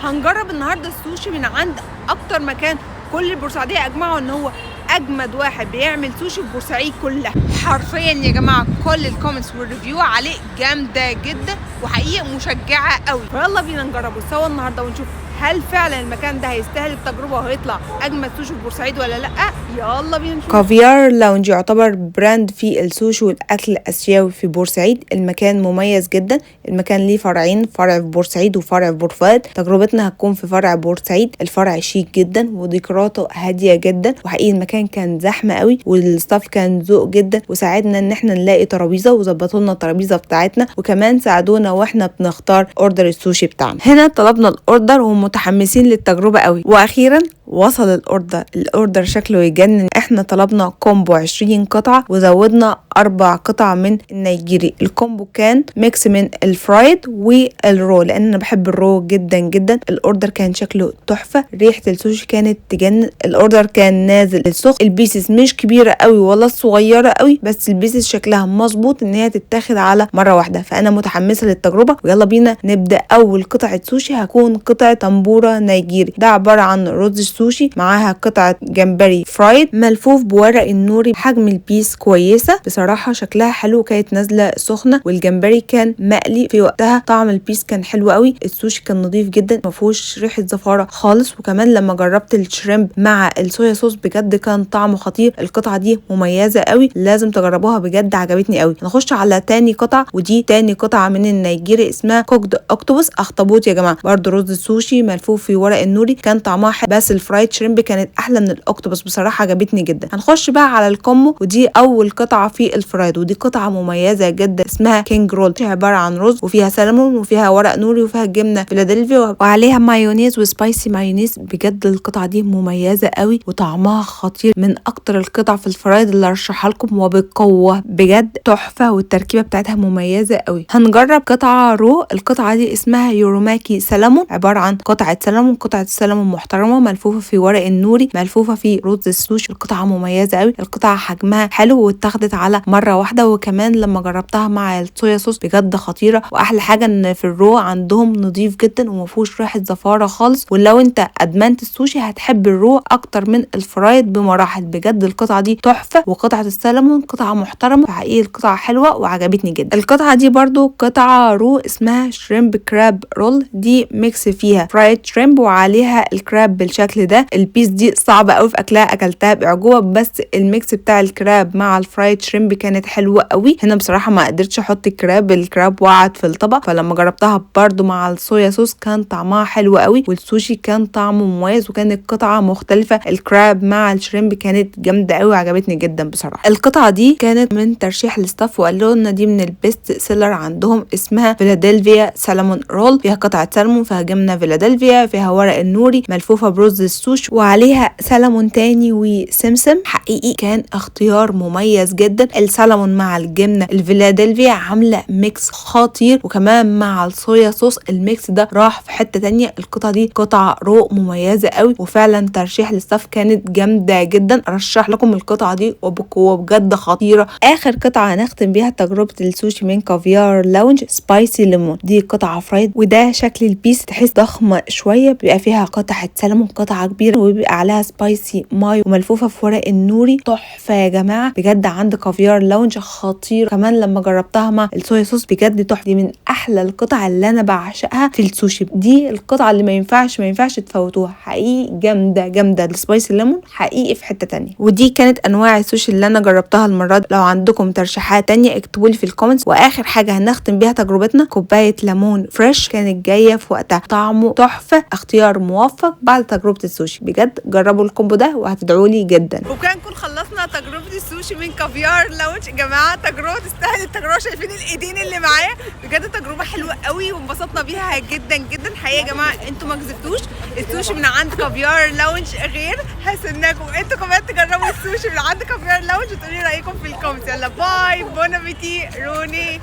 هنجرب النهارده السوشي من عند اكتر مكان كل البورسعيديه اجمعوا ان هو اجمد واحد بيعمل سوشي في بورسعيد كلها. حرفيا يا جماعة كل ال comments وال review عليه جامدة جدا وحقيقة مشجعه قوي. فيلا بينا نجربه سوا النهارده ونشوف هل فعلا المكان ده هيستاهل التجربة وهيطلع اجمد سوشي في بورسعيد ولا لا. يلا بينا نشوف. كافيار لاونج يعتبر brand في السوشي والاكل الاسيوي في بورسعيد. المكان مميز جدا، المكان ليه فرعين، فرع في بورسعيد وفرع في بورفؤاد. تجربتنا هتكون في فرع بورسعيد. الفرع شيك جدا وديكوراته هادية جدا، وحقيقي المكان كان زحمة قوي وال staff كان ذوق جدا وساعدنا ان احنا نلاقي ترابيزة وظبطوا لنا الترابيزة بتاعتنا، وكمان ساعدونا واحنا بنختار order السوشي بتاعنا. هنا طلبنا ال order ومتحمسين للتجربه قوي، واخيرا وصل ال order. ال order شكله يجنن. احنا طلبنا combo 20 قطعه وزودنا 4 قطع من النيجيري. ال combo كان mix من ال fried وال raw، لان انا بحب ال raw جدا جدا. ال order كان شكله تحفة، ريحه السوشي كانت تجنن. ال order كان نازل سخن، ال pieces مش كبيرة قوي ولا صغيرة قوي، بس ال pieces شكلها مظبوط ان هي تتاخد على مرة واحدة. فانا متحمسة للتجربه ويلا بينا نبدا. اول قطعه سوشي هتكون قطعه تمبورا نيجيري. ده عبارة عن رز سوشي معاها قطعه جمبري fried ملفوف بورق النوري. حجم ال piece كويسة بصراحة، شكلها حلو، كانت نازله سخنة والجمبري كان مقلي في وقتها. طعم ال piece كان حلو قوي، السوشي كان نظيف جدا ما فيهوش ريحه زفاره خالص. وكمان لما جربت ال shrimp مع ال soya sauce بجد كان طعمه خطير. القطعة دي مميزة قوي، لازم تجربوها بجد عجبتني قوي. نخش على تاني قطعه، ودي تاني قطعه من النيجيري اسمها cooked octopus، اخطبوط يا جماعة. برده رز السوشي ملفوف في ورق النوري، كان طعمها حلو، بس ال fried shrimp كانت احلى من ال octopus بصراحة عجبتني جدا. هنخش بقى على ال combo، ودي اول قطعه في ال fried، ودي قطعه مميزة جدا اسمها king roll. عبارة عن رز وفيها سلمون وفيها ورق نوري وفيها جبنه فيلادلفيا وعليها مايونيز و spicy مايونيز. بجد القطعة دي مميزة قوي وطعمها خطير، من اكتر القطع في ال fried اللي ارشحها لكم وبقوة، بجد تحفة والتركيبه بتاعتها مميزة قوي. هنجرب قطعه raw، القطعة دي اسمها uramaki salmon، عبارة عن قطعه سلمون، قطعه سلمون محترمه ملفوفه في ورق النوري ملفوفه في رز السوشي. القطعة مميزة قوي، القطعة حجمها حلو واتاخدت على مرة واحدة، وكمان لما جربتها مع ال soya sauce بجد خطيرة. واحلى حاجة ان في ال raw عندهم نظيف جدا وما فيهوش ريحه زفاره خالص، ولو انت ادمنت السوشي هتحب ال raw اكتر من ال fried بمراحل. بجد القطعة دي تحفة، وقطعه السلمون قطعه محترمه، حقيقي القطعة حلوة وعجبتني جدا. القطعة دي برضو قطعه raw اسمها shrimp crab roll، دي mix فيها fried shrimp وعليها ال crab بالشكل ده. ال piece دي صعبة قوي في اكلها، اكلتها باعجوبه، بس ال mix بتاع ال crab مع ال fried shrimp كانت حلوة قوي. هنا بصراحة ما قدرتش احط ال crab، ال crab وقعت في الطبق، فلما جربتها برضو مع ال soya sauce كان طعمها حلو قوي، والسوشي كان طعمه مميز وكانت قطعه مختلفة. ال crab مع ال shrimp كانت جامدة قوي وعجبتني جدا بصراحة. القطعة دي كانت من ترشيح ال staff وقالوا لنا دي من ال best seller عندهم، اسمها فيلادلفيا salmon roll. فيها قطعه سلمون، فيها جبنه فيلادلفيا، فيها ورق النوري، ملفوفه برز السوشي وعليها سلمون تاني وسمسم. حقيقي كان اختيار مميز جدا. السلمون مع الجبنة الفيلادلفيا عامله mix خطير، وكمان مع ال soya sauce ال mix ده راح في حتة تانية. القطعة دي قطعه raw مميزة قوي، وفعلا ترشيح لل staff كانت جامدة جدا. ارشح لكم القطعة دي وبقوة، بجد خطيرة. اخر قطعه هنختم بيها تجربه السوشي من كافيار لاونج spicy lemon. دي قطعه fried، وده شكل ال piece، تحس ضخمة شوية، بيبقى فيها قطعه سلمون قطعه كبيرة وبيبقى عليها spicy mayo وملفوفه في ورق النوري. تحفة يا جماعة بجد، عند كافيار لاونج خطير. كمان لما جربتها مع ال soya sauce بجد تحفة. دي من احلى القطع اللي انا بعشقها في السوشي، دي القطعة اللي ما ينفعش تفوتوها، حقيقي جامدة جامدة. ال spicy lemon حقيقي في حتة تانية. ودي كانت انواع السوشي اللي انا جربتها المرة دي. لو عندكم ترشيحات تانية اكتبوا لي في ال comments. واخر حاجة هنختم بيها تجربتنا كوباية ليمون fresh، كانت جاية في وقتها، طعمه تحفة، اختيار موفق بعد تجربه السوشي. بجد جربوا ال combo ده وهتدعوا لي جدا. وكده نكون خلصنا تجربه السوشي من كافيار لاونج. يا جماعة تجربه تستاهل التجربة، شايفين الايدين اللي معايا؟ بجد تجربه حلوة قوي وانبسطنا بيها جدا جدا. حقيقة يا جماعة انتوا ما كذبتوش، السوشي من عند كافيار لاونج غير. هستناكم انتوا كمان تجربوا السوشي من عند كافيار لاونج وتقولي رايكم في ال comments. يلا bye، bon appétit روني.